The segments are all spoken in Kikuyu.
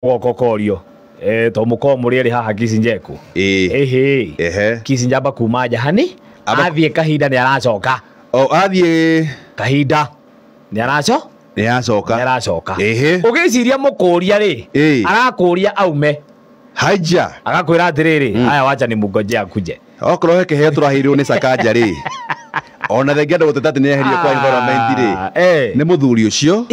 Goka ũkorio to mũkorwo mũrĩ erĩ haha Kicinjeku. Ĩĩ. Ĩhĩ. Ehe. Kicinjamba kuma nja hani athiĩ kahinda nĩ aracoka. O athiĩ kahinda nĩ araco nĩ aracoka. Nĩ aracoka. Ĩhĩ. Ũgĩciria mũkũria rĩ, arakũria aume. Haija. Agakwĩra atĩrĩrĩ, haya wacha ni mũngojea akuje. Okorwo he kĩheo tũraheirwo nĩ Sakaja rĩ, ona thengia andũ gũteta atĩ nĩ eherio kwa environment rĩ, nĩ mũthuri ũcio,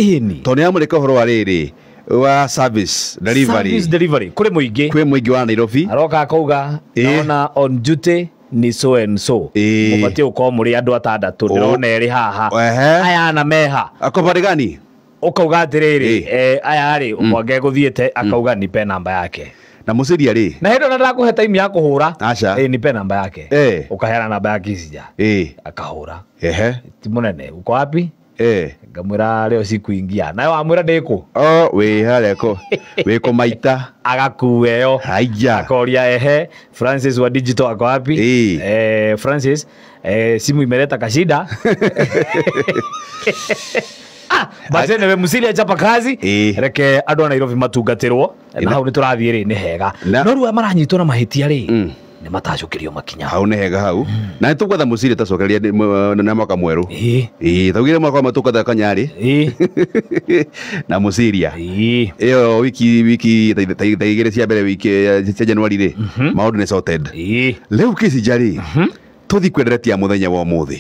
tondũ nĩ amũrĩka ũhoro wa rĩrĩ wa service delivery. Service delivery kũrĩ mũingĩ. Kwĩ mũingĩ wa Nairobi. Aroka akauga naona on duty ni so and so. Mũbatiĩ gũkorwo mũrĩ andũ atandatũ, ndĩrona erĩ haha. Aya ana meha. Ako gani? Ũkauga atĩrĩrĩ, aya rĩ, mwange gũthiĩte akauga nipe namba yake. Na mũciria rĩ? Na hĩndĩ ĩyo ndakũhe time ya kũhũra. Aca. Nipe namba yake. Ũkaheana namba ya Kicinja. Akahũra. Ti mũnene, uko wapi? Ngamwĩra leo sikuingia. Nawe wamwĩra ndĩkũ? Oh, wĩ harĩa kũ? Wĩ kũmaita. Agakua ĩyo. Haija. Akoria ehe, Francis wa digital ako wapi? Francis, simu imeleta kashida. But anyway, Musiria chapa kazi. Reke andũ a Nairobi matungatĩrwo. Na hau nĩ tũrathiĩ rĩ, nĩ hega. No rĩu aya maranyitwo na mahĩtia rĩ, nĩ matacũkĩrio makinya. Hau nĩ hega hau. Na nĩ tũgwetha Musiria tacokeria na mwaka mwerũ. Taugire mwaka wa tũkwetha Kanyarĩ. Na Musiria. Ĩyo wiki ta igĩrĩ cia mbere wiki cia January rĩ, maũndũ nĩ sorted. Rĩu Kicinja rĩ, tũthiĩ kwenderetia mũthenya wa ũmũthĩ.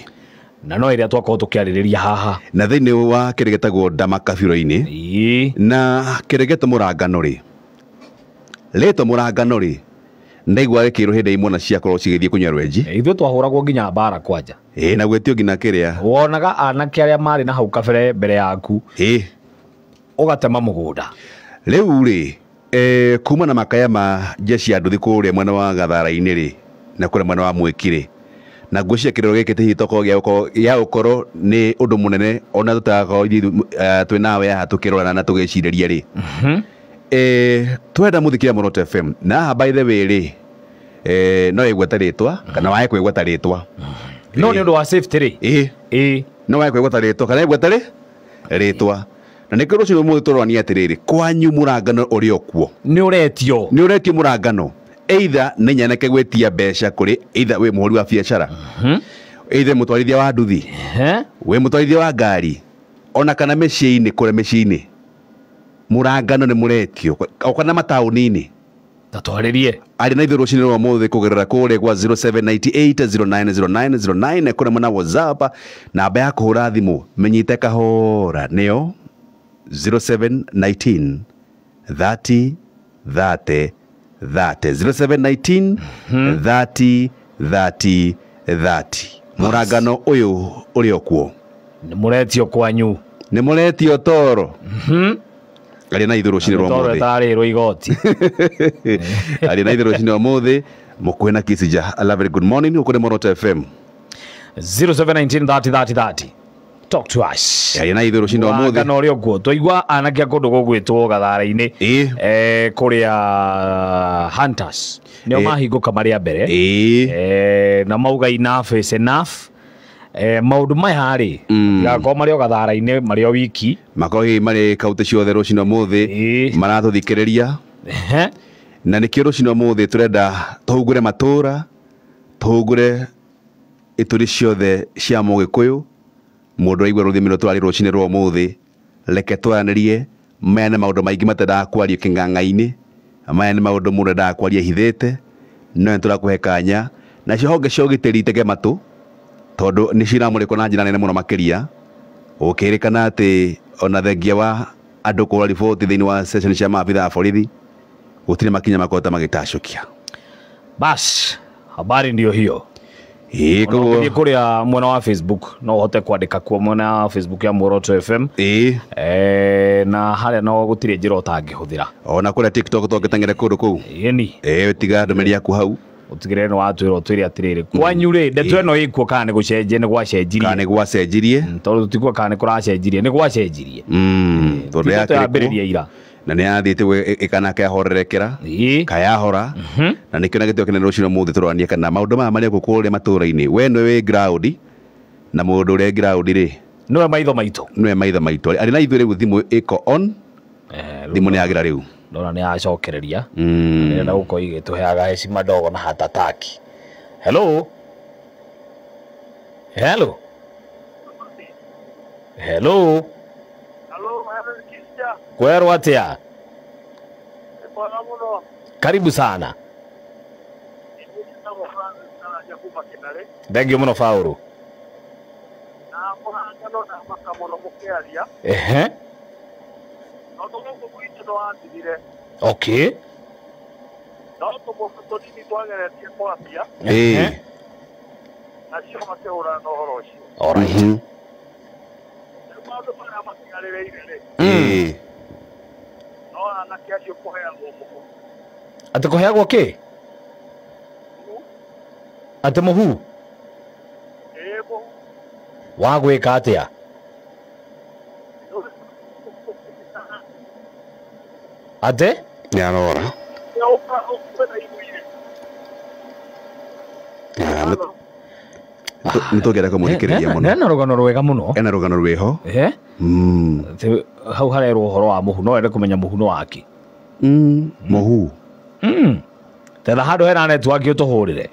Na no ĩrĩa twakorwo tũkĩarĩrĩria haha. Na thĩinĩ wa kĩrĩa gĩtagwo Ndama Kabiro-inĩ. Na kĩrĩa gĩtagwo Mũrangano rĩ. Rĩtwa Mũrangano rĩ, ndaigua gĩkĩrwo hĩndĩ imwe na ciakorwo cigĩthiĩ kũnyua rwenji. Ithuĩ twahũragwo nginya mbara kwanja. Na gwĩtio nginya kĩrĩa. Wonaga anake arĩa marĩ na hau kabere mbere yaku. Ũgatema mũgũnda. Rĩu rĩ, kuma na makaya ma jeshi ya nduthi kũrĩa mwena wa Gathara-inĩ rĩ, na kũrĩa mwena wa Mwĩki rĩ. Na ngwĩciria kĩrĩro gĩkĩ ti hihi tokorwo gĩa gũkorwo nĩ ũndũ mũnene ona tũtagakorwo ithuĩ twĩ nawe haha tũkĩrorana na tũgĩcirĩria rĩ. Twenda mũthikĩria Muoroto FM. Na haha by the way rĩ, no ĩgweta rĩtwa kana wae kwĩgweta rĩtwa. No nĩ ũndũ wa safety rĩ. No wae kwĩgweta rĩtwa kana ĩgweta rĩ rĩtwa. Na nĩkĩo rũciũ rũmwe tũrorania atĩrĩrĩ, kwanyu mũrangano ũrĩ o kuo. Nĩ ũretio. Nĩ ũretio mũrangano. Either nĩ nyanake gwĩtia mbeca kũrĩ, either wĩ mũhũri wa biacara, either mũtwarithia wa nduthi, wĩ mũtwarithia wa ngari, ona kana mĩciĩ-inĩ, kũrĩa mĩciĩ-inĩ. Mũrangano nĩ mũretio, o kana mataũni-inĩ. Tatwarĩrie. Arĩ na ithuĩ rũcinĩ rwa ũmũthĩ kũgerera kũrĩa gwa 0798090909 kũrĩa mwena WhatsApp, namba ya kũhũra thimũ mĩnyite kahora nĩyo 0719 30 30 30. 0719 30 30 30. Mũrangano ũyũ ũrĩ o kuo. Nĩ mũretio kwanyu. Nĩ mũretio toro. Arĩ na ithuĩ rũcinĩ rwa Toro ũmũthĩ. ĩtararĩrwo igoti. Arĩ na ithuĩ rũcinĩ rwa ũmũthĩ, mũkuhĩ na Kicinja. A lovely good morning, ũkũrĩ Muoroto FM. 0719 30 30 30. Talk to us. Arĩ na ithuĩ rũcinĩ rwa ũmũthĩ. Mũrangano ũrĩ o kuo. Twaigua anake a kũndũ gũgwĩtwo Gathara-inĩ. Kũrĩa Hunters. Nĩo mahingũka marĩ a mbere. Na mauga enough is enough. Maũndũ maya rĩ, matigakorwo marĩ o Gathara-inĩ, marĩ o wiki. Makorwo hihi marĩ kaunti ciothe rũcinĩ ũmũthĩ, maratũthikĩrĩria. Na nĩkĩo rũcinĩ ũmũthĩ tũrenda tũhungure matũũra, tũhungure ituri ciothe cia Mũgĩkũyũ. Mũndũ aigua rũthiomi rũrũ tũrarĩ rũcinĩ rwa ũmũthĩ, reke twaranĩrie. Maya nĩ maũndũ maingĩ matendaga kwario kĩng'ang'a-inĩ, maya nĩ maũndũ mũndũ endaga kwaria hithĩte, no nĩ tũrakũhe kanya. Nacio honge cia ũgitĩri itege matũ, tondũ nĩ ciramũrĩkwo na njĩra nene mũno makĩria. Gũkĩrĩkana atĩ ona thengia wa andũ kũhũra riboti thĩinĩ wa ceceni cia maabitha a borithi, gũtirĩ makinya makoretwo magĩtacũkia. Bas, habari ndio hiyo. Ona Koguo ũngĩthiĩ kũrĩa mwena wa Facebook, no ũhote kwandĩka kuo mwena wa Facebook ya Muoroto FM. Na harĩa no gũtirĩ njĩra ũtangĩhũthĩra. Ona kũrĩa TikTok tũngĩteng'ere kũndũ kũu. Tiga ndũmĩrĩri yaku hau. Ũtigĩrĩre nĩ watwĩra ũtwĩre atĩrĩrĩ, kwanyu rĩ, ndeto ĩno ĩkuo kana nĩ gũcenjia, nĩ gwacenjirie. Kana nĩ gwacenjirie. Tondũ tũtikuo kana nĩ kũracenjirie, nĩ gwacenjirie. Tondũ Ti ndeto yakĩrĩ kuo. yambĩrĩria ira. Na nĩ yathiĩte ĩkana kehorerokera. Kayahora. Na nĩkĩo na gĩtĩo kĩnene rũcinĩ ũmũthĩ tũroranie kana maũndũ maya marĩa gũkũ kũrĩa matũũra-inĩ. We nĩwe wĩ ground, na mũndũ ũrĩa ground rĩ, Nĩwe maitho maitũ. Nĩwe maitho maitũ. Arĩ na ithuĩ rĩu thimũ ĩko on. Thimũ nĩ yagira rĩu. Ndona nĩ yacokereria. Ndĩrenda gũkorwo igĩtũheaga heshima ndogo na hatataki. Hello. Hello. Hello. Hello, Kisha. Kwerwo atia? Karibu sana. Thank you muno Faulu. Ehe. Okay. Eh. All right. Ati kũheagwo kĩ? Ati mũhu? Wa gwĩka atĩa? Ate? Nĩarora. Nĩtũngĩenda kũmũthikĩrĩria mũno. Ena rũgano rwega mũno. Ena rũgano rwĩho. Hau harerwo ũhoro wa mũhu, no wende kũmenya mũhu nĩ waki. Mũhu. Tetha handũ hena network ũtũhũrĩre.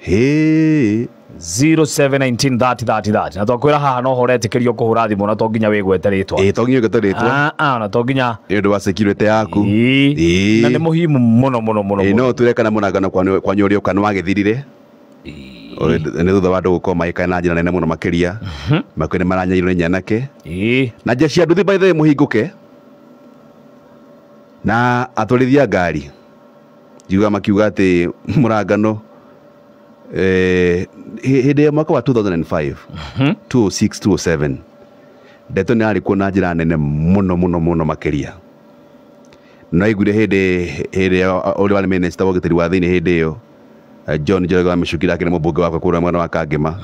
0719 30 30 30. Na twakwĩra haha no ũretĩkĩrio kũhũra thimũ na to nginya wĩgwete rĩtwa. Ĩĩ to nginya wĩgwete rĩtwa. Na to nginya nĩ ũndũ wa security yaku. Ĩĩ. Na nĩ muhimu mũno mũno mũno. Ĩĩ no twĩre kana mũrangano kwanyu ũrĩa ũka nĩ wagĩthirire. Nĩ thutha wa andũ gũkorwo magĩkaina na njĩra nene mũno makĩria. Makwĩ nĩ maranyairwo nĩ nyanake. Na njĩra cia nduthi by the way mũhingũke. Na atwarithia ngari. Ngiuga makiuga atĩ mũrangano hĩndĩ ya mwaka wa 2005 2006 2007 ndeto nĩ yarĩ kuo na njĩra nene mũno mũno mũno makĩria. No aiguire hĩndĩ ũrĩa warĩ minister wa ũgitĩri wa thĩinĩ hĩndĩ ĩyo John Njoroge wa Mĩcuki akĩrĩ mũmbunge wakwa kũrĩa mwena wa Kangema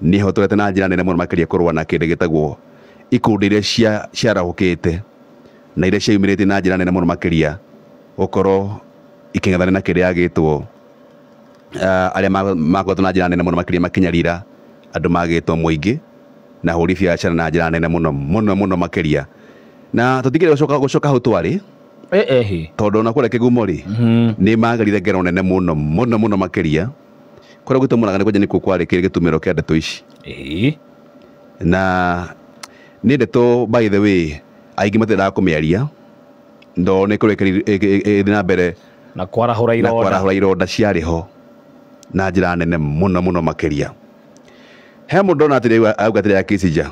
nĩ hotorete na njĩra nene mũno makĩria kũrũa na kĩndũ gĩtagwo ikundi iria ciarahũkĩte na iria ciaumĩrĩte na njĩra nene mũno makĩria gũkorwo ikĩng'ethana na kĩrĩa gĩtwo arĩa makoretwo na njĩra nene mũno makĩria makĩnyarira andũ magĩtwo mũingĩ na hũri biacara na njĩra nene mũno mũno mũno makĩria. Na tũtingĩrĩ gũcoka hau twarĩ tondũ ona kũrĩa Kĩgumo rĩ nĩ magerire ngero nene mũno mũno mũno makĩria kũrĩa gwitũ Mũrang'a nĩ kwanja nĩkuo kwarĩ kĩrĩ gĩtumĩro kĩa ndeto ici. Na nĩ ndeto by the way aingĩ matiendaga kũmĩaria ndo nĩ kũrĩ ĩthiĩ na mbere na kwarahũra ironda, na kwarahũra ironda ciarĩ ho na njĩra nene mũno mũno makĩria. He mũndũ ona atĩrĩ auga atĩrĩ Akĩcija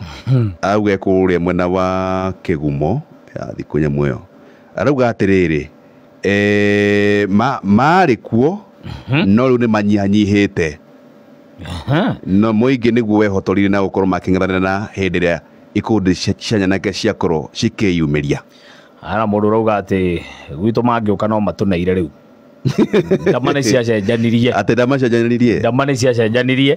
auge kũrĩa mwena wa Kĩgumo ya thikũ nyamũ ĩyo arauga atĩrĩrĩ marĩ kuo no rĩu nĩ manyihanyihĩte no mũingĩ nĩguo wehotorire na gũkorwo makĩng'ethanĩra na hĩndĩ ĩrĩa ikundi cia nyanake ciakorwo cikĩyumĩria. Ara mũndũ ũrauga atĩ gwitũ mangĩũka no matũneire rĩu. Ndama nĩ ciacenjanirie. Atĩ ndama ciacenjanirie? Ndama nĩ ciacenjanirie.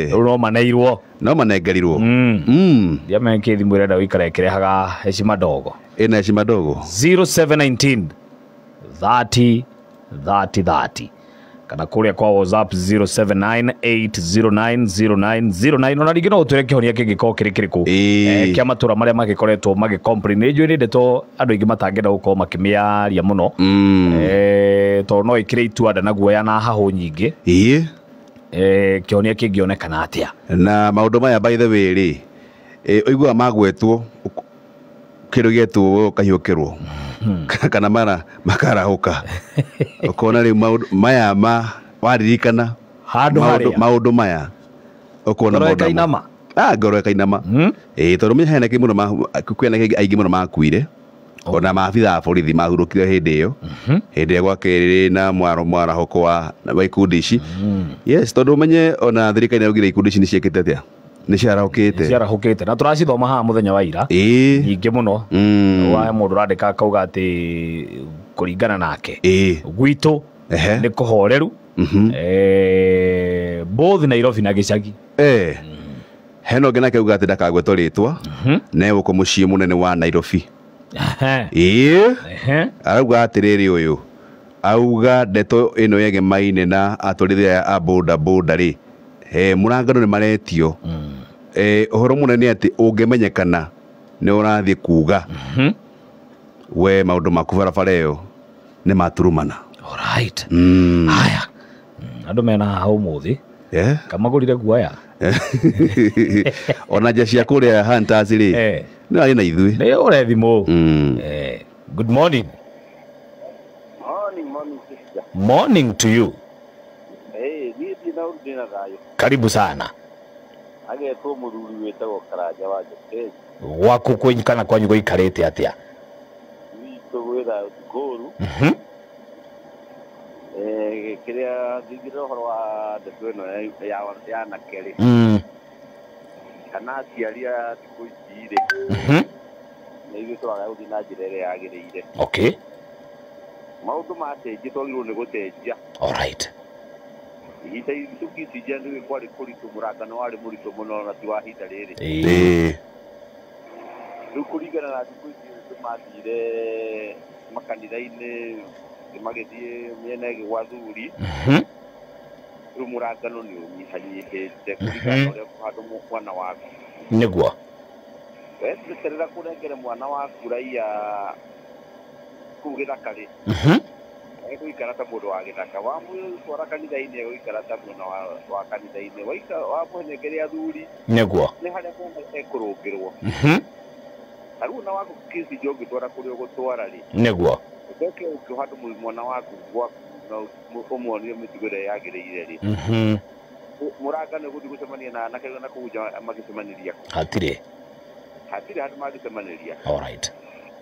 Rĩu no maneirwo. No manengerirwo. Ndiamenye kĩ thimũ ĩrenda gũikara ĩkĩrehaga heshima ndogo. Ĩna heshima ndogo. 0719 30 30 30. Kana kũrĩa kwa WhatsApp 0798090909. Ona rĩngĩ no ũtwĩre kĩhonia kĩngĩkorwo kĩrĩ kĩrĩkũ kĩa matũra marĩa magĩkoretwo magĩ complain. Nĩ njũĩ nĩ ndeto andũ aingĩ matangĩenda gũkorwo makĩmĩaria mũno tondũ no ĩkĩre itua na guoya na hahũ nyingĩ. Kĩhonia kĩngĩonekana atĩa? Na maũndũ maya by the way rĩ ũiguaga magwetwo kĩndũ gĩetwo ũkahiũkĩrwo kana mara makarahũka ũkona rĩu maũndũ maya ma waririkana handũ harĩa maũndũ maya ũkona maũndũ ĩkainama ngoro ĩkainama. Tondũ menya hena kĩ mũno kwĩna aingĩ mũno makuire ona maabitha a borithi mahurũkire hĩndĩ ĩyo hĩndĩ ĩrĩa gwakĩrĩ na mwarahũko wa ikundi ici. Yes, tondũ ũmenye ona thirikari nĩyaugire ikundi ici nĩ ciĩkĩte atĩa, nĩ ciarahũkĩte. Ciarahũkĩte na tũracithoma haha mũthenya wa ira nyingĩ mũno. Wa mũndũ ũrandĩka akauga atĩ kũringana nake gwitũ nĩ kũhoreru both Nairobi na gĩcagi. Hena ũngĩ nake auga atĩ ndakagwetwo rĩtwa na egũkũ mũciĩ mũnene wa Nairobi. Arauga atĩrĩrĩ ũyũ auga ndeto ĩno yegemaine na atwarithia a boda boda rĩ mũrangano nĩ maretio. Ũhoro mũnene atĩ ũngĩmenyekana nĩ ũrathiĩ kuga we maũndũ maku barabara ĩyo Nĩ maturumana. Alright. Haya. Andũ mena haha ũmũthĩ. Kamagũrire guoya. Ona nja cia kũrĩa Hunters rĩ. Nĩ arĩ na ithuĩ. Nĩ ũre thimũ. Good morning. Morning, morning sister. Morning to you. Hey, niĩ na ũndũ na thayũ. Karibu sana. Agetwo mũthuri wĩtagwo Karanja wa Njokeri. Gwaku kwenyu kana kwanyu gũikarĩte atĩa? Gwitũ gwĩ thayũ ti kũũru. Kĩrĩa ngĩingĩrĩra ũhoro wa ndeto ĩno ya anake rĩ. Kana aciari a thikũ ici rĩ. Nĩ ithuĩ tũraga gũthiĩ na njĩra ĩrĩa yagĩrĩire. Okay. Maũndũ macenjia twagĩrĩirwo nĩ gũcenjia. Alright. Ihinda tũgĩcenjia nĩ kwarĩ kũritũ, mũrangano warĩ mũritũ mũno na ti wa ihinda rĩrĩ. Rĩu kũringana na thikũ ici andũ mathire makanitha-inĩ magĩthiĩ mĩena ĩngĩ gwa athuri. Rĩu mũrangano nĩ ũnyihanyihĩte kũringana na ũrĩa ũkũhanda mwana waku. Nĩguo. Weterera kũnengere mwana waku raiya kũu gĩthaka rĩ. Egũikara ta mũndũ wa gĩthaka, wamũtwara kanitha-inĩ egũikara ta mwana wa kanitha-inĩ, wamũnengere athuri. Nĩguo. Nĩ harĩa mwana ekũrũngĩrwo. Tarĩu ona waku kĩcinjo ũngĩtwara kũrĩa ũgũtwara rĩ. Nĩguo. Ũcoke ũkĩoha mwana waku gwaku na ũmuonie mĩtugo ĩrĩa yagĩrĩire rĩ. Mũranga nĩ ũgũthiĩ gũcemania na anake na kũu nja magĩcemanĩria. Hatirĩ. Hatirĩ handũ mangĩcemanĩria. Alright.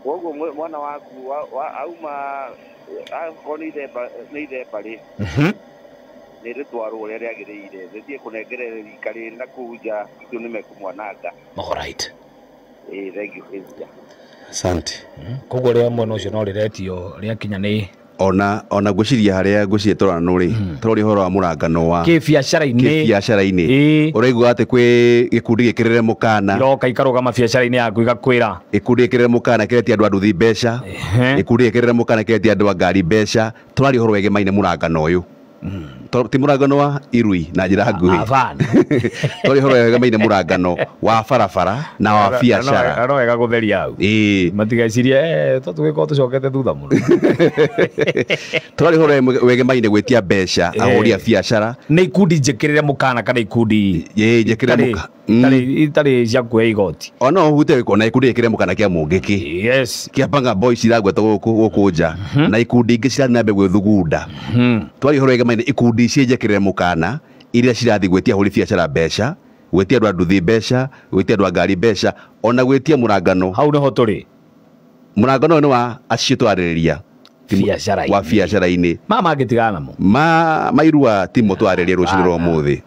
Koguo mwana waku auma akorwo nĩ ithemba rĩ. Nĩ rĩtwarwo ũrĩa rĩagĩrĩire, rĩthiĩ kũnengere rika rĩrĩ na kũu nja acio nĩ mekũmwananga. Alright. Thank you. Asante. Koguo rĩa mwena ũcio no rĩretio rĩakinya nĩ ona ngwĩciria harĩa ngwĩciria tũrano rĩ, tũroria ũhoro wa mũrangano wa kĩbiacara-inĩ. Ũraigua atĩ kwĩ gĩkundi gĩkĩrĩre mũkana. Iroka ikarũgama biacara-inĩ yaku igakwĩra. Gĩkundi gĩkĩrĩre mũkana kĩretia andũ a nduthi mbeca. Gĩkundi gĩkĩrĩre mũkana kĩretia andũ a ngari mbeca. Tũraria ũhoro wegemaine mũrangano ũyũ. Ti mũrangano wa irui na njĩra nguhĩ. Tũraria ũhoro wegemaine mũrangano wa barabara na wa biacara. No wega gũtheria hau. Matigecirie tũgĩkorwo tũcokete thutha mũno. Tũraria ũhoro wegemaine gwĩtia mbeca ahũri a biacara. Nĩ ikundi njĩkĩrĩre mũkana kana ikundi njĩkĩrĩre mũkana itarĩ cia kuoya igoti. Ona ũhute kuona ikundi gĩkĩrĩre mũkana kĩa Mũngĩkĩ. Yes. Kĩa Panga Boys iragwetwo gũkũ nja na ikundi ingĩ cirathiĩ na mbere gwĩthugunda. Tũraria ũhoro wegemaine ikundi ici njĩkĩrĩre mũkana iria cirathiĩ gwĩtia ahũri biacara mbeca, gwĩtia andũ a nduthi mbeca, gwĩtia andũ a ngari mbeca, ona gwĩtia mũrangano. Hau nĩho tũrĩ. Mũrangano ũyũ nĩ wa acio twarĩrĩria. Biacara-inĩ. Wa biacara-inĩ. Ma mangĩtigana namo. Ma mairua timo twarĩrĩria rũcinĩ rwa ũmũthĩ.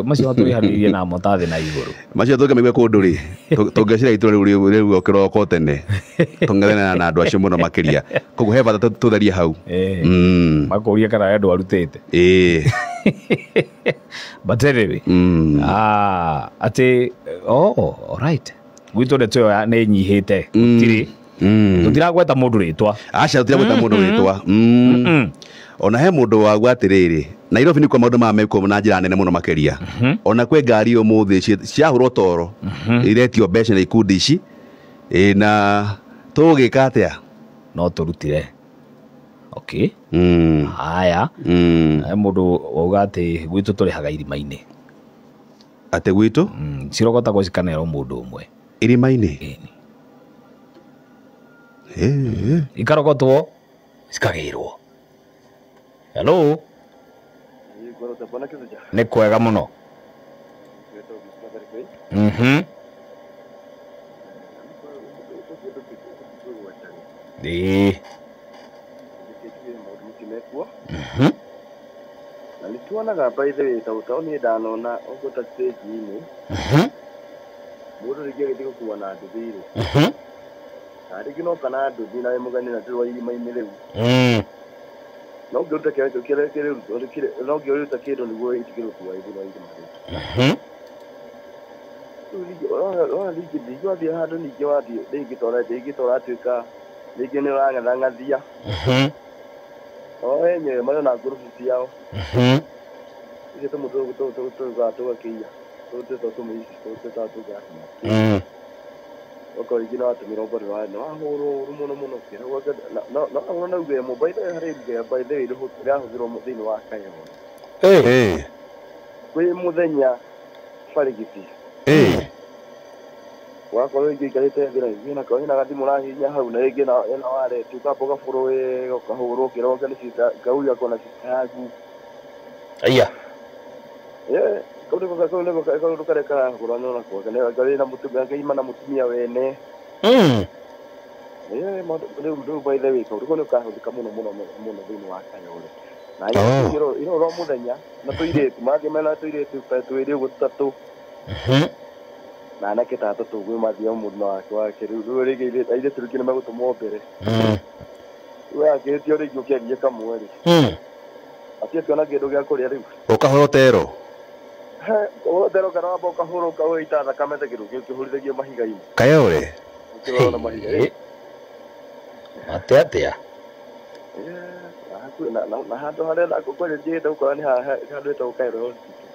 Macio tũrĩhanĩirie namo ta thĩ na igũrũ. Macio tũngĩmaigua kũndũ rĩ, tũngĩcira itũra rĩu kĩroko tene. Tũng'ethanĩra na andũ acio mũno makĩria. Koguo he bata tũtherie hau. Makũrie kana he andũ arutĩte. But anyway, atĩ oh, alright. Gwitũ ndeto ĩyo nĩ ĩnyihĩte. Gũtirĩ. Tũtiragweta mũndũ rĩtwa. Aca tũtiragweta mũndũ rĩtwa. Ona he mũndũ wagua atĩrĩrĩ, Nairobi nĩkuo maũndũ maya mekwo na njĩra nene mũno makĩria. Ona kwĩ ngari ũmũthĩ ciahũrwo toro iretio mbeca na ikundi ici. Na tũgĩka atĩa? No tũrutire. Okay. Haya. He mũndũ wauga atĩ gwitũ tũrĩhaga irima-inĩ. Atĩ gwitũ? Cirogotagwo cikanerwo mũndũ ũmwe. Irima-inĩ? Ikarogotwo cikagĩrwo. Hello. Nĩ kwega mũno. Na nĩ tuonaga by the way ta ũtaũ niĩ ndanona ũguo ta stage-inĩ. Mũndũ rĩngĩ agĩthiĩ gũkua na nduthi rĩ. Na rĩngĩ no kana nduthi na wĩ mũgeni na ndũrĩ wa irima-inĩ rĩu. No ũngĩruta no ũngĩruta kĩndũ nĩguo ĩtigĩre gũkua ĩthĩinĩ wa irima rĩu. Rĩu ningĩ ũrona ningĩ wathiĩ handũ ningĩ wathiĩ rĩngĩ ta ũratuĩka rĩngĩ nĩ ũrang'athang'athia. O enyewe marĩ na ngurubu ciao. Ithuĩ tũmũtũgaga tũgakĩiya. Tũtũmĩici tũtũgaga. Okorwo rĩngĩ nĩ watũmĩrwo bado nĩ wahũrwo ũru mũno mũno na na na uge mo by the way harĩ ruga by the way ĩrahũthĩrwo thĩinĩ wa Kayole. Kwĩ mũthenya barigiti. Wakorwo rĩngĩ ũikarĩte thĩ na ĩna ĩna gathimũ ũrahihinya hau na rĩngĩ ĩna wallet ũkamba ũgabũrwo wega ũkahũrwo ũkĩrwo nĩ sister kauya kona sister yaku. Aya. Kau nĩko kaũndũ karĩa karahũrwo nako karĩ na mũtumia kaima na mũtumia wene. Rĩu by the way kaũndũ kau nĩ kahũthĩka mũno mũno mũno thĩinĩ wa Kayole. Na iro mũthenya na tũirĩtu mangĩ mena tũirĩtu twĩrĩ ũguo tũtatũ. Na anake ta atatũ ũguo mathiaga mũndũ na wake wake rĩu rĩngĩ airĩtu rĩngĩ nĩ megũtũmwo mbere. We akĩhĩtio rĩngĩ ũkĩaria kamwe rĩ. Atiĩ kĩndũ gĩa kũrĩa rĩu. Ũkahũrwo tero. Ũhũrwo tero kana wamba ũkahũrwo ũkaita thakame ta kĩndũ kĩhũrithagio mahiga-inĩ. Kayole. Ũkĩrorwo na mahiga. Atĩa atĩa? Na handũ harĩa kwĩ njĩte gũkora nĩ handũ hetagwo Kayole Hospital.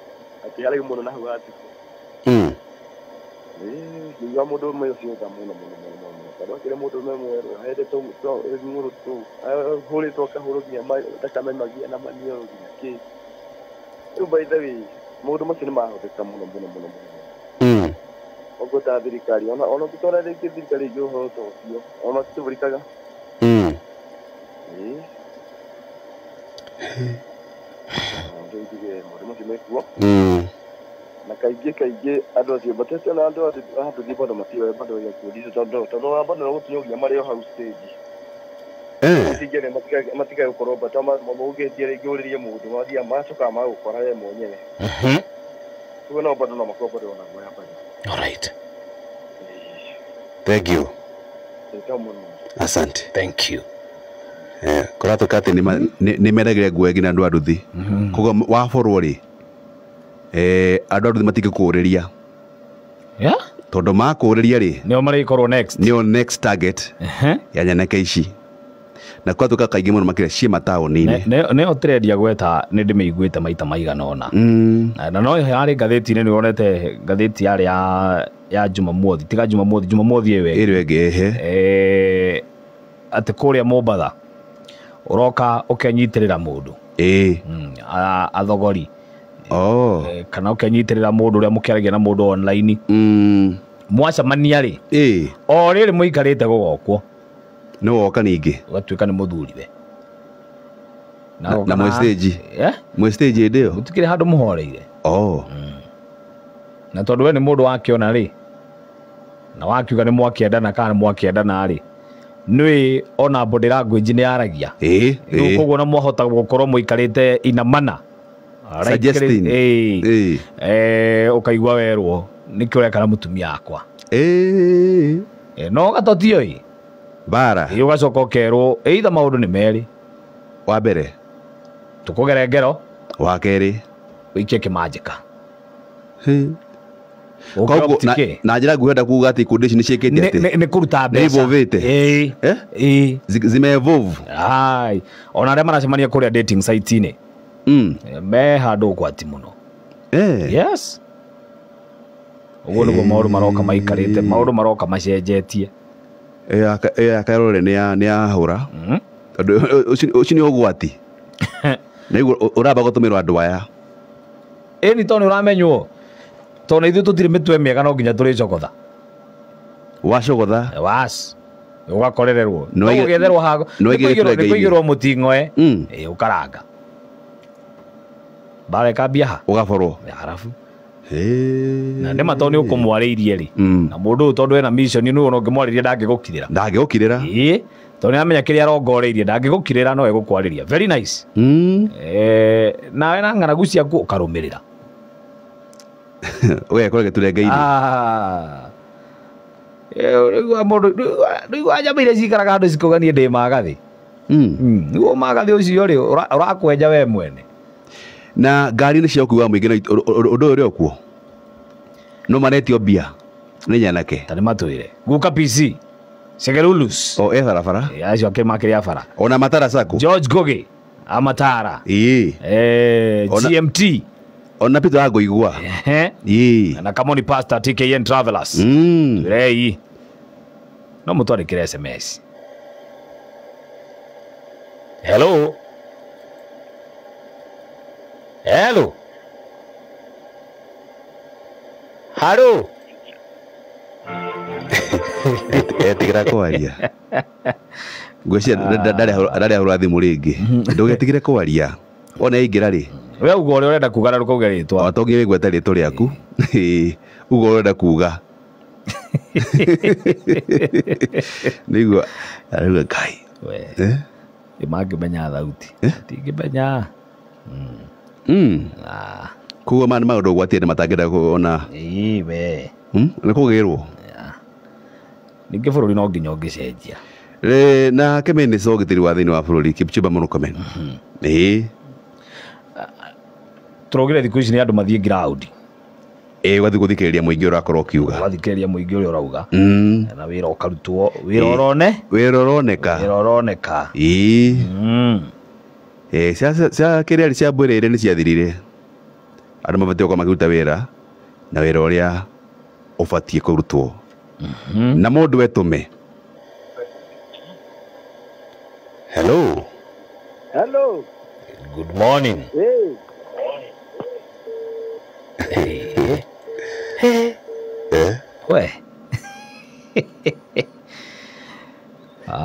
Atĩ haraihu mũno na hau hatikũ. Nĩigua mũndũ ũmwe ũcio tha mũno mũno mũno mũno. Tondũ akĩrĩ mũndũ ũmwe mwerũ ahetwo ng'ũrũ tũ ahũrĩtwo akahũrwo nginya thakame magia na maniũrũ nginya kĩ. Rĩu by the way maũndũ macio nĩ mahũthĩka mũno mũno mũno mũno. Ũguo ta thirikari ona ũngĩtwara rĩngĩ thirikari ĩngĩ ũhoro ta ũcio ona matitũbũrikaga. Rĩu njuge maũndũ macio mekuo. Na kaingĩ kaingĩ andũ acio batete na andũ a nduthi bado matiũĩ bado ya ikundi icio tondũ wa bado gũtunyũgia marĩ o hau stage. Matingĩrĩ matikae gũkorwo bata ũngĩtie rĩngĩ ũrĩrie mũndũ mathiaga macokaga magũkora we mwenyewe. Rĩu no bado no makorwo bado ona guoya bado. All right. Thank you. Asante. Thank you. Kũratuĩka atĩ nĩ mendagĩria nguo nginya andũ a nduthi. Koguo waborwo rĩ andũ a nduthi matingĩkũũrĩria. Tondũ makũũrĩria rĩ nĩo marĩkorwo next. Nĩo next target ya nyanake ici. Na kwatuĩka kaingĩ mũno makĩria ciĩ mataũni-inĩ. Nĩyo tũrendia gweta nĩ ndĩmĩiguĩte maita maigana ũna. Na no yarĩ ngathĩti-inĩ nĩ wonete ngathĩti yarĩ ya Jumamothi tiga Jumamothi Jumamothi ĩyo ĩngĩ. Ĩyo ĩngĩ ehe. Atĩ kũrĩa Mombatha ũroka ũkenyitĩrĩra mũndũ. Athogori. Kana ũkenyitĩrĩra mũndũ ũrĩa mũkĩaragia na mũndũ online. Mwacemania rĩ. O rĩrĩ mũikarĩte gũgokwo. Nĩ woka ningĩ. Ũgatuĩka nĩ mũthuriwe. Na mwĩ stage. Mwĩ stage hĩndĩ ĩyo. Gũtikĩrĩ handũ mũhoreire. Na tondũ we nĩ mũndũ wakĩona rĩ. Na wakiuga nĩ mwakĩendana kana nĩ mwakĩendana rĩ. Nĩ ona body language nĩ yaragia. Rĩu koguo na mwahota gũkorwo mũikarĩte inamana. Suggesting. Ũkaigua werwo nĩkĩo ũreka na mũtumia wakwa. No gatotio ĩ. Bara. Ũgacoka ũkerwo either maũndũ nĩ merĩ. Wa mbere. Tũkũgere ngero. Wa kerĩ. Ũikie kĩmanjĩka. Koguo na njĩra nguhĩ kuuga atĩ ikundi ici nĩ ciĩkĩte atĩ. Nĩ kũruta mbeca. Nĩ evolvĩte. Zime evolve. Ai. Ona arĩa maracemania kũrĩa dating site-inĩ. Me handũ ũgwati mũno. Yes. Ũguo nĩguo maũndũ maroka maikarĩte, maũndũ maroka macenjetie. Ĩyo ya Kayole nĩ yahũra. Tondũ ũcio nĩ ũgwati. Na ũramba gũtũmĩrwo andũ aya. Ĩni tondũ nĩ ũramenywo. Tondũ ithuĩ tũtirĩ mĩtwe mĩega no nginya tũrĩcogotha. Wacogotha? Was. Ũgakorererwo. No ũgĩetherwo hago. Nĩ kũigĩrwo mũting'oe. Ũkaranga. Bara ĩkambia ha? Ũgaborwo. Harabu. Na nĩ ma tondũ nĩ ũkũmwarĩirie rĩ. Na mũndũ ũyũ tondũ ena mission nĩ ũyũ ũngĩmwarĩria ndangĩgũkirĩra. Ndangĩgũkirĩra. Tondũ nĩ amenya kĩrĩa arongoreirie ndangĩgũkirĩra no egũkwarĩria. Very nice. Nawe na ng'aragu ciaku ũkarũmĩrĩra. Ũgekora gĩturenge-inĩ. Rĩu nyama iria cikaraga handũ cikauga niĩ ndĩ magathĩ. Nĩguo magathĩ ũcio rĩ ũrakwenja we mwene. Na ngari nĩ cia ũkuui wa mũingĩ na ũndũ ũyũ ũrĩ o kuo. No maretio mbia nĩ nyanake. Ta nĩ matwĩre. Guka PC. Segerulus. O e barabara. Acio akĩ makĩrĩ a bara. Ona Matara Sacco. George Ngugi Amatara. GMT. Ona Peter Wangũigua. Na Kamoni Pastor TKN Travelers. Rei. No mũtwandĩkĩre SMS. Hello. Hello. Hello. Etigĩra kwaria. Ngwĩciria ndarĩ ahũra thimũ rĩngĩ. Ndũgetigĩre kwaria. Wona yaingĩra rĩ. We uga ũrĩa ũrenda kuga na ndũkauge rĩtwa. O to nginya wĩgwete rĩtwa rĩaku. Uga ũrĩa ũrenda kuga. Nĩguo arauga Ngai. We. Mangĩmenya thauti. Tingĩmenya. Koguo maya nĩ maũndũ ũgwati andũ matangĩenda kuona. Ĩĩ we. Nĩ kũgĩrwo. Ningĩ bũrũri no nginya ũngĩcenjia. Na kĩmĩnĩca ũgitĩri wa thĩinĩ wa bũrũri Kipchumba Murkomen. Ĩĩ. Tũraugire thikũ ici nĩ andũ mathiĩ ground. Ĩĩ ũgathiĩ gũthikĩrĩria mũingĩ ũrakorwo ũkiuga. Ũgathikĩrĩria mũingĩ ũrĩa ũrauga. Na wĩra ũkarutwo, wĩra ũrone. Wĩra ũroneka. Wĩra ũroneka. Ĩĩ. Cia kĩrĩa cia mbwĩrĩre nĩ ciathirire. Andũ mabatiĩ gũkorwo makĩruta wĩra na wĩra ũrĩa ũbatiĩ kũrutwo. Na mũndũ etũme. Hello. Hello. Good morning. Hey. We.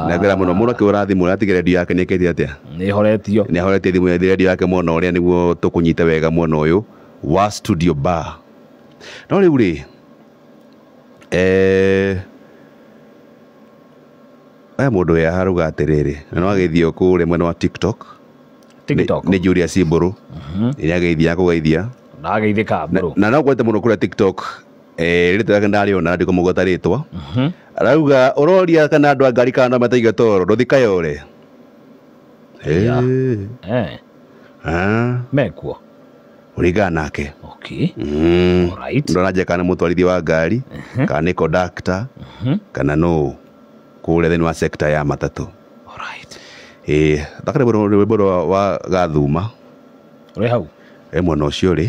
Nagera muno muno akĩhũra thimũ ũratigĩra redio yake nĩ ĩkĩte atĩa? Nĩ ĩhoretio. Nĩ ahoretie thimũ ya redio yake mwena ũrĩa nĩguo tũkũnyita wega mwena ũyũ wa studio bar. No rĩu rĩ aya mũndũ ũyũ arauga atĩrĩrĩ, na no agĩthiĩ kũrĩa mwena wa TikTok. TikTok. Nĩ Julius Mbũrũ. Nĩ ageithia kũgeithia. Na ageithĩka Mbũrũ. Na no gwete mũno kũrĩa TikTok. Rĩtwa rĩake ndarĩona ndikũmũgweta rĩtwa. Arauga ũroria kana andũ a ngari kana no mataiga toro ndũthi Kayore. Mekuo. Ũringana nake. Okay. Alright. Ndonanja kana mũtwarithia wa ngari, kana nĩ conductor, kana no kũrĩa thĩinĩ wa sector ya matatũ. Alright. Thaka rwĩmbo rwa Gathuma. Ũrĩ hau? Mwena ũcio rĩ.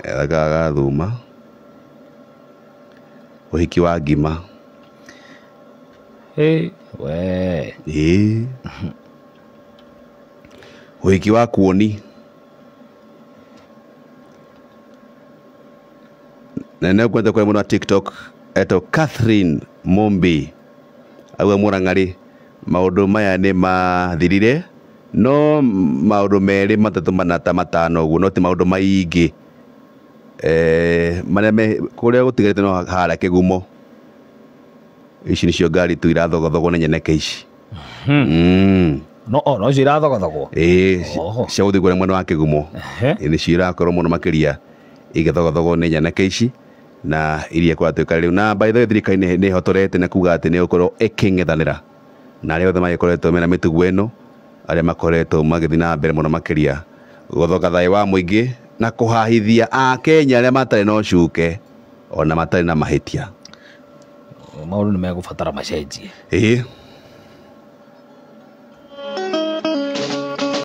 Thaka Gathuma. Ũhiki wa ngima. We. Ũhiki wa kuoni. Na nĩ kwenda kwa mwena wa TikTok eto Catherine Mombi. Auga Mũrang'arĩ maũndũ maya nĩ mathirire no maũndũ merĩ matatũ mana ta matano ũguo no ti maũndũ maingĩ. Marĩa kũrĩa gũtigarĩte no harĩa Kĩgumo. Ici nĩcio ngari tu irathogothogwo nĩ nyeneke ici. No no icio irathogothogwo? Ĩĩ, cia gũthiĩ kũrĩa mwena wa Kĩgumo. Nĩcio irakorwo mũno makĩria igĩthogothogwo nĩ nyeneke ici na iria kũratuĩka rĩu. Na by the way thirikari nĩ ĩhotorete na kuga atĩ nĩ ĩgũkorwo ĩkĩng'ethanĩra na arĩa othe magĩkoretwo mena mĩtugo ĩno, arĩa makoretwo magĩthiĩ na mbere mũno makĩria gũthoga thayũ wa mũingĩ na kũhahithia Akenya arĩa matarĩ na ũcuke ona matarĩ na mahĩtia. Maũndũ nĩ megũbatara macenjie. Ĩĩ.